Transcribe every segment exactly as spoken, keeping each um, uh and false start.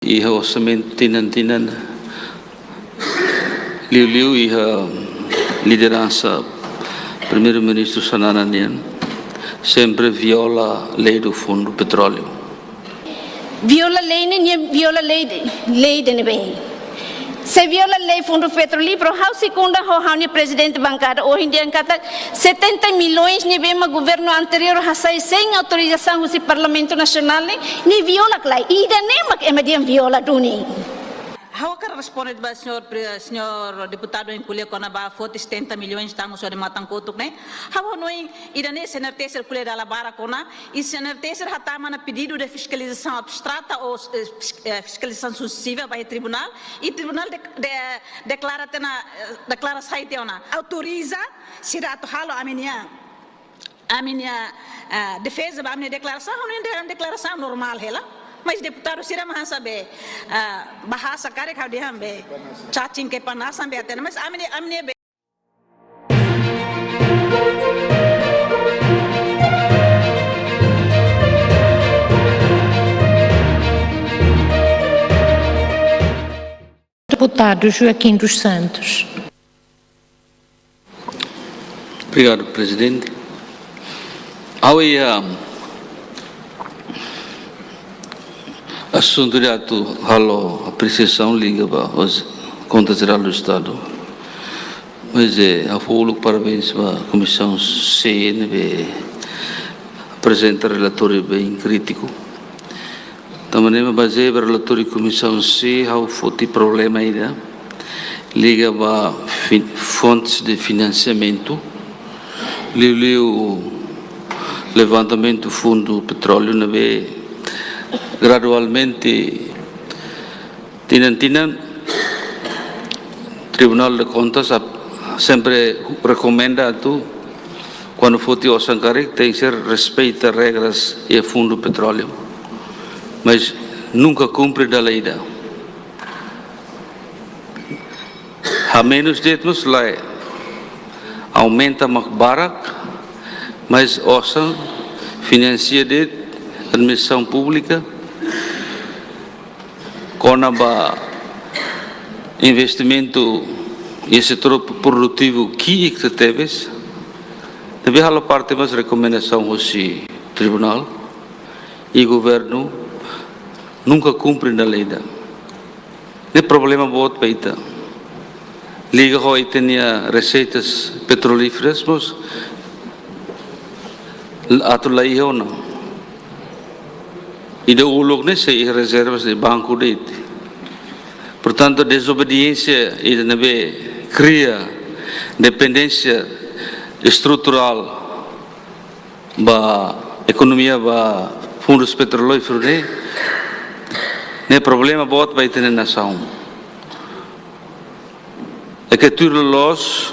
iha orsamentu tinan-tinan, liuliu iha lideransa Primeiru-Ministru Xanana nian, sempre viola lei do Fundo Petróleo. Viola lei ne'e, nia viola lei de, lei de ne'ebé? Se viola lei Fundo Petrolífero, ha'u sekunda ho ha'u-nia prezidente bankada, ohin dehan katak setenta milhões ne'ebé mak governu anteriór hasai sein autorizasaun husi Parlamentu Nasionál ne'e, nia viola ka lae. Ida-ne'e mak ema dehan viola duni. Ha'u hakarak responde ba señór pre-, señór deputadu nia ko'alia kona-ba foti setenta milhões tanba só de matan kotuk ne'e. Ha'u hanoin ida-ne'e CNRT sira ko'alia dala barak ona, i CNRT sira hatama ona pedidu de fiskalizasaun abstrata ou, eh, fis-, eh, fiskalizasaun susesiva ba iha tribunál, i tribunál de-, de-, deklara tiha ona, eh, deklara sai tiha ona. Autoriza sira atu halo ami-nia, ami-nia, eh, defeza ba ami-nia deklarasaun, ami-nia deklarasaun normál hela. Mas deputadu sira mak hanesan be, eh, bahasa karik ha'u dehan be cacing kepanasan be hatene. Mas ami-nia, ami-nia be Deputado Joaquim dos Santos. Obrigadu, Prezidente. Ha'u iha asuntu ida atu halo apresiasaun liga ba Konta Jerál do Estadu. Mas, eh, ha'u fó uluk parabéns ba Komisaun C ne'ebé aprezenta relatóriu bem krítiku. Tanba ne'e mak bazeia ba relatóriu Komisaun C, ha'u foti problema ida liga ba fin-, fontes de finansiamentu, liuliu levantamentu fundu petróleu ne'ebé gradualmente tinan-tinan, Tribunal de Contas ap-, sempre rekomenda atu, kuandu foti osan karik, tenke ser respeita regras iha Fundu Petróleu. Mas nunka kumpre dala ida. Hamenus de'it mós lae, aumenta mak barak, mas osan finansia de'it administrasaun públika, kona-ba investimentu iha setór produtivu ki'ik tebes, ne'ebé halo parte mós rekomendasaun husi tribunál, i governu nunka kumpre dala ida. Ne'e problema boot ba ita. Liga ho ita-nia reseitas petrolíferas mós atu la iha ona. Ida uluk ne'e sei iha rezervas de banku de'it. Portantu, dezobediénsia ida ne'ebé kria dependénsia estruturál ba ekonomia ba fundus petrolíferu ne'e, ne'e problema boot ba ita-nia nasaun. I ke tuir loloos,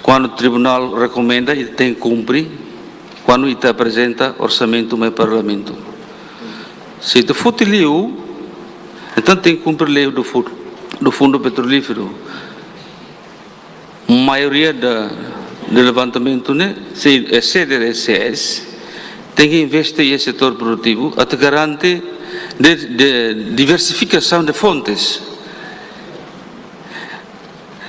kuandu tribunál rekomenda, ita tenke kumpre, kuandu ita aprezenta orsamentu mai Parlamentu. Se ita foti liu, entaun tenke kumpre lei do fu-, do Fundu Petrolíferu. Maioria da, do levantamentu ne'e, se, eh, C D S S, tenke investe iha setór produtivu, atu garante de, de diversifikasaun de fontes.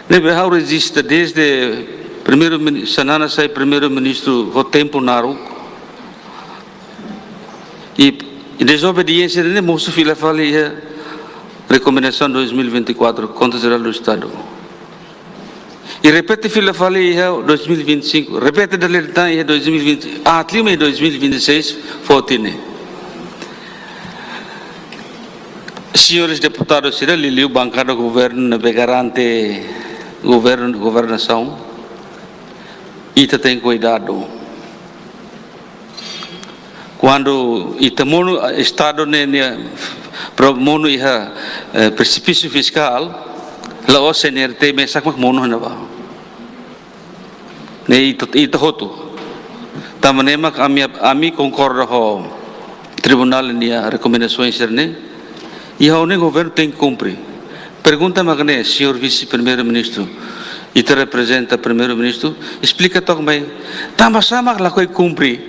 Ne'ebé ha'u rejista dezde primeiru mini-, Xanana sai primeiru-ministru ho tempu naruk. I, i dezobediénsia ne'e mosu fila fali iha rekomendasaun dois mil e vinte e quatro, Konta Jerál do Estadu. I repete fila fali iha dois mil e vinte e cinco, repete dala ida tan iha dois mil e vinte, ah, klima iha dois mil e vinte e seis, foti ne'e. Señores deputadus sira, liuliu bankada governu ne'ebé garante governu, governasaun, ita tenke kuidadu. Kuandu ita monu, eh, Estadu ne'e, ne'e, pro-, monu iha, eh, presipísiu fiskál, la'ós CNRT mesak mak monu ne'ebá. Ne'e ita, ita hotu. Tanba ne'e mak ami, ami konkorda ho tribunál nia rekomendasaun sira-ne'e. I ha'u hanoin governu tenke kumpre. Pergunta mak ne'e, señór Vise-Primeiru-Ministru, ita reprezenta Primeiru-Ministru, esplika took mai, tanbasá mak lakohi kumpre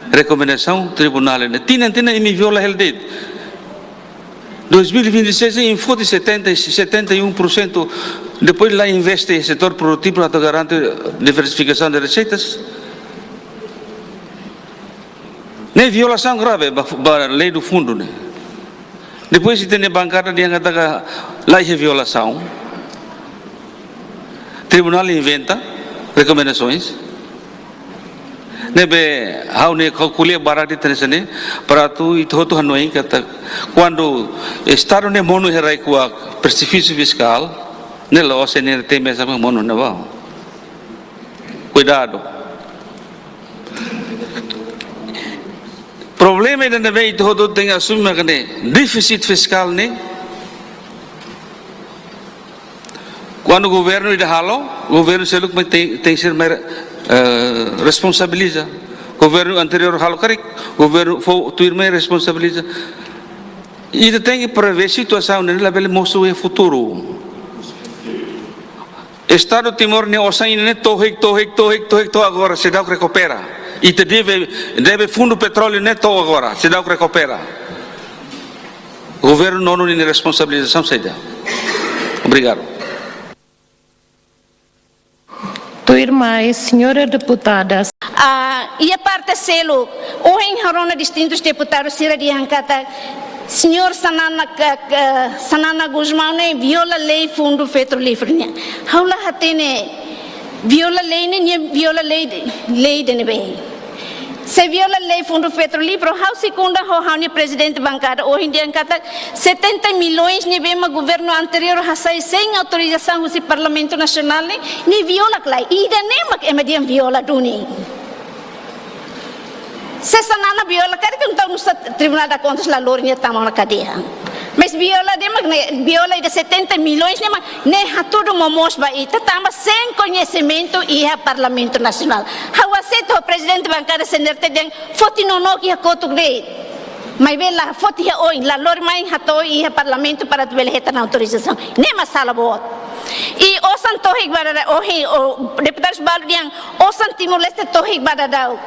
rekomendasaun tribunál ne'e? Tinan-tinan imi viola hela de'it. Dois mil e vinte e seis, em foti setenta, setenta e um por cento, depois la investe setór produtivu atu garante diversifikasaun de reseitas. Ne'e violasaun grave ba, ba lei do fundo ne'e. Depois ita-nia bankada dehan katak la iha violasaun. Tribunál inventa rekomendasoens. Ne'ebé ha'u-nia ko'alia barak de'it hanesan ne'e, para atu ita hotu hanoin katak kuandu Estadu ne'e monu iha rai-kuak presifísiu fiskál, ne'e la'ós C N R T mesak mak monu ne'ebá. Kuidadu. Problema ida ne'ebé ita hotu tenke asume mak ne'e, défisit fiskál ne'e, kuandu governu ida halo, governu seluk mak tenke, tenke ser mai, eh, responsabiliza. Governu anteriór halo karik, governu foun tuirmai responsabiliza. Ita tenke prevee situasaun ne'e labele mosu iha futuru. Estadu Timor nia osan ida ne'e tohik, tohik, tohik, tohik, to'o agora seidauk rekupera. Ita deve, deve fundu petróleu ne'e to'o agora seidauk rekupera. Governu nonu ninia responsabilizasaun saida? Obrigadu. Tuirmai, señora deputada. Ah, iha parte seluk, ohin ha'u rona distintus deputadu sira dehan katak, señór Xanana, ka, ka, Xanana Gusmão ne'e viola lei fundu petrolíferu nian. Ha'u la hatene, viola lei ne'e, nia viola lei de, lei ida ne'ebé. Se viola lei fundu petrolíferu, ha'u sei ko'alia ho ha'u-nia prezidente bankada ohin dehan katak setenta milhões ne'ebé mak governu anteriór hasai sein autorizasaun husi Parlamentu Nasionál ne'e, nia viola ka lae. Ida-ne'e mak ema dehan viola duni. Se Xanana viola, karik entaun nu'usá Tribunál de Contas la lori nia tama ona kadeia. Mas viola de'it mak ne'e, viola ida setenta milhões ne'e mak ne'e hatudu momoos ba ita tanba sein koñesimentu iha Parlamentu Nasionál. Ha'u aseita ho prezidente bankada C N R T dehan foti nonook iha kotuk de'it. Maibé la foti iha oin, la lori mai hato'o iha Parlamentu para atu bele hetan autorizasaun. Ne'e mak sala boot. I osan tohik ba daudaun, ohin, o, deputadus balu dehan osan Timor-Leste tohik ba daudaun.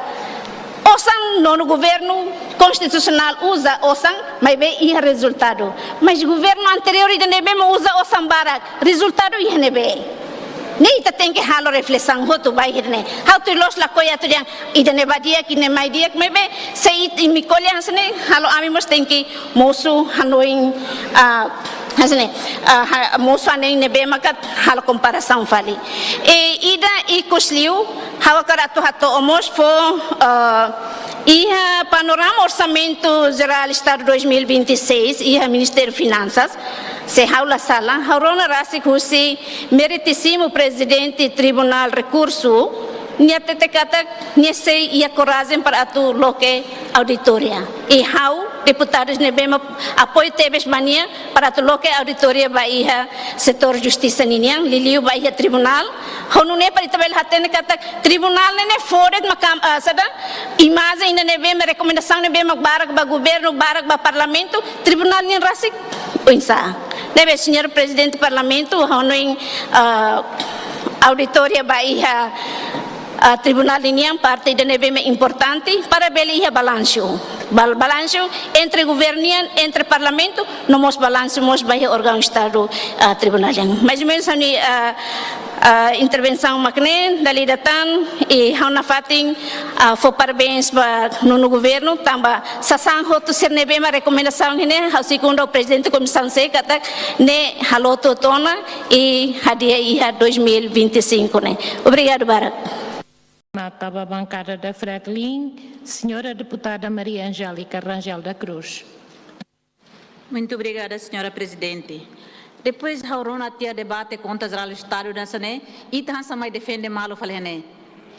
Osan nonu governu konstitusionál uza osan, maibé iha rezultadu. Mas governu anteriór ida ne'ebé mak uza osan barak, rezultadu iha ne'ebé? Ne'e ita tenke halo reflesaun hotu ba iha ne'e. Ha'u tuir loos lakohi atu dehan ida-ne'e ba di'ak, ida-ne'e mai di'ak, maibé se ita, imi ko'alia hanesan ne'e, halo ami mós tenke mosu hanoin, ah, hanesan ne'e, ah, ha, mosu hanoin ne'ebé maka halo komparasaun fali. I ida ikus liu, ha'u hakarak atu hato'o mós fó, ah, iha panorama Orsamentu Jerál Estadu dois mil e vinte e seis, iha Ministériu Finansas, se ha'u la sala, ha'u rona rasik husi meritísimu Prezidente Tribunál Rekursu, nia hatete katak nia sei iha korajen para atu loke auditoria. I ha'u, deputadus ne'ebé mak apoiu tebes ba nia, para atu loke auditoria ba iha setór justisa ninian, liuliu ba iha tribunál. Ha'u nune'e para ita bele hatene katak tribunál ne'e ne'e fó de'it mak, ah, saida, imajen ida ne'ebé mak rekomendasaun ne'ebé mak barak ba governu, barak ba parlamentu, tribunál nian rasik oinsá. Ne'ebé, señór Prezidente Parlamentu, ha'u hanoin, ah, auditoria ba iha, ah, tribunál ninian parte ida ne'ebé mak importante para bele iha balansu. Bal-, balansu entre governu nian, entre parlamentu, no mós balansu mós ba iha órgaun Estadu, ah, tribunál nian. Mais ou menus ha'u-nia, ah, ah, intervensaun mak ne'e, dala ida tan, i ha'u nafatin, ah, fó parabéns ba nonu governu, tanba sasán hotu sira ne'ebé mak rekomendasaun iha ne'e, ha'u sei ko'alia ho Prezidente Komisaun C katak ne'e halo hotu ona i hadi'a iha dois mil e vinte e cinco ne'e. Obrigadu barak. Mata ba bankada da Fretilin, señora deputada Maria Angélica Rangel da Cruz. Muito obrigada, señora Prezidente. Depois ha'u rona tiha debate Konta Jerál Estadu hanesan ne'e, ita hanesan mai defende malu fali iha ne'e.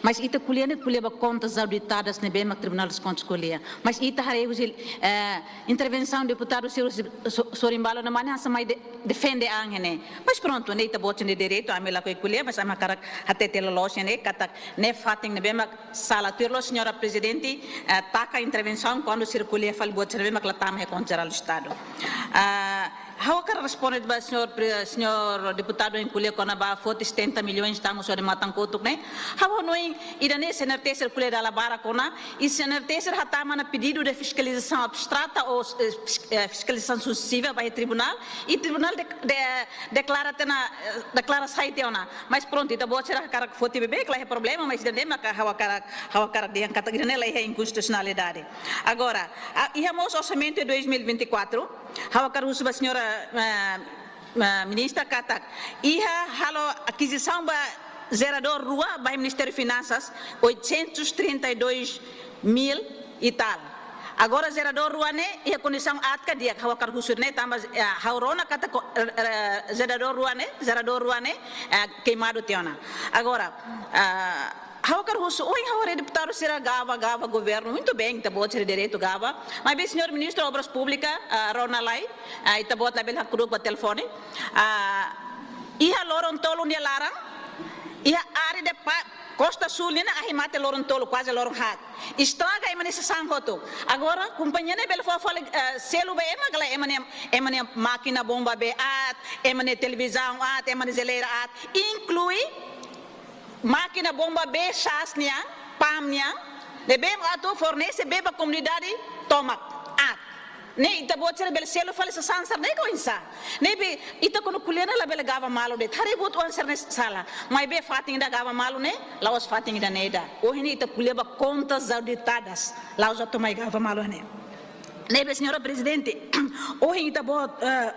Mas ita ko'alia ne'e ko'alia ba kontas auditadas ne'ebé mak Tribunál de Contas ko'alia. Mas ita haree husi, eh, intervensaun deputadu sira husi so-, sorin balu ne'e mak ne'e hanesan mai de-, defende an iha ne'e. Mas prontu, ne'e ita-boot nia direitu, ami lakohi ko'alia, mas ami hakarak hatete loloos iha ne'e, katak ne'e fatin ne'ebé mak sala. Tuir loos, señora Prezidente, eh, taka intervensaun kuandu sira ko'alia fali buat sira ne'ebé mak la tama iha Konta Jerál Estadu. Ah, Ha'u hakarak responde ba señór pre-, señór deputadu ohin ko'alia kona-ba foti setenta milhões tanba só de matan kotuk ne'e. Ha'u hanoin ida-ne'e CNRT sira ko'alia dala barak ona, i CNRT sira hatama ona pedidu de fiskalizasaun abstrata ou, eh, fis-, eh, fiskalizasaun susesiva ba iha tribunál, i tribunál de-, de-, deklara tiha ona, eh, deklara sai tiha ona. Mas prontu, ita-boot sira hakarak foti beibeik, la iha problema, mas ida-ne'e maka ha'u hakarak, ha'u hakarak dehan katak ida-ne'e la iha inkonstitusionalidade. Agora, a, iha mós orsamentu dois mil e vinte e quatro, ha'u hakarak husu ba señora, eh, eh, ministra katak, iha halo akizisaun ba jeradór rua ba Ministériu Finansas, oitocentos e trinta e dois mil e tal. Agora jeradór rua ne'e iha kondisaun aat ka di'ak, ha'u hakarak husu ne'e tanba, eh, ha'u rona katak ko-, eh, eh, jeradór rua ne'e, jeradór rua ne'e, eh, keimadu tiha ona. Agora, ah, ha'u hakarak husu, ohin ha'u haree deputadu sira gaba, gaba governu, muito bem, ita-boot sira direitu gaba. Maibé señór ministru Obras Públikas, ah, rona lai, ah, ita-boot labele hakru'uk ba telefone. Ah, iha loron tolu nia laran, iha área de pa-, Costa Sul nian ahi mate loron tolu, kuaze loron haat. Estraga ema nia sasán hotu. Agora, kompañia ne'e bele fó fali, eh, selu ba ema, ka lae ema nia, ema nia mákina bomba bee aat, ema nia televizaun aat, ema nia jeleira aat, inklui mákina bomba bee xás nian, PAM nian, ne'ebé atu fornese bee ba komunidade tomak aat. Ne'e ita-boot sira bele selu fali sasán sira-ne'e ka oinsá? Ne'ebé ita kuandu ko'alia ne'e labele gaba malu de'it. Haree buat oan sira-ne'e sala. Maibé fatin ida gaba malu ne'e, la'ós fatin ida-ne'e ida. Ohin ne'e ita ko'alia ba contas auditadas. La'ós atu mai gaba malu ne'e. Ne'ebé, señora Prezidente, ohin ita-boot, eh,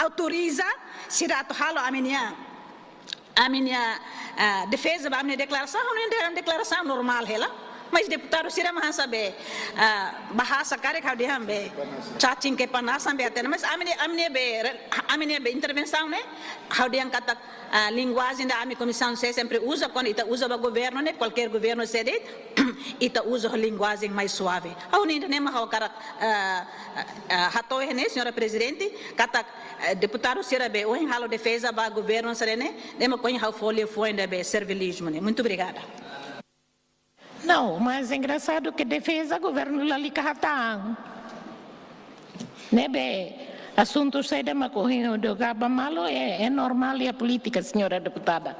autoriza sira atu halo ami-nia, ami-nia, ah, defeza ba ami-nia deklarasaun, ami-nia deklarasaun normál hela. Mas deputadu sira mak hanesan be, ah, bahasa karik ha'u dehan be, cacing kepanasan be hatene. Mas ami-nia, ami-nia be, ami-nia be intervensaun ne'e, ha'u dehan katak, ah, linguajen ida ami Komisaun C sempre uza, kuandu ita uza ba governu ne'e, kualkér governu sé de'it, ita uza linguajen mais suave. Ha'u hanoin ida-ne'e mak ha'u hakarak, ah, ah, ah, hato'o iha ne'e, señora Prezidente, katak, eh, deputadu sira be ohin halo defeza ba governu sira-ne'e, ne'e mak ohin ha'u fó liafuan ida be servilizmu ne'e. Muito obrigada. Não, mas é engraçado que defeza governu lalika hatán. Ne'ebé asuntu saida mak ohin hodi gaba malu é, é normál iha polítika, señora deputada.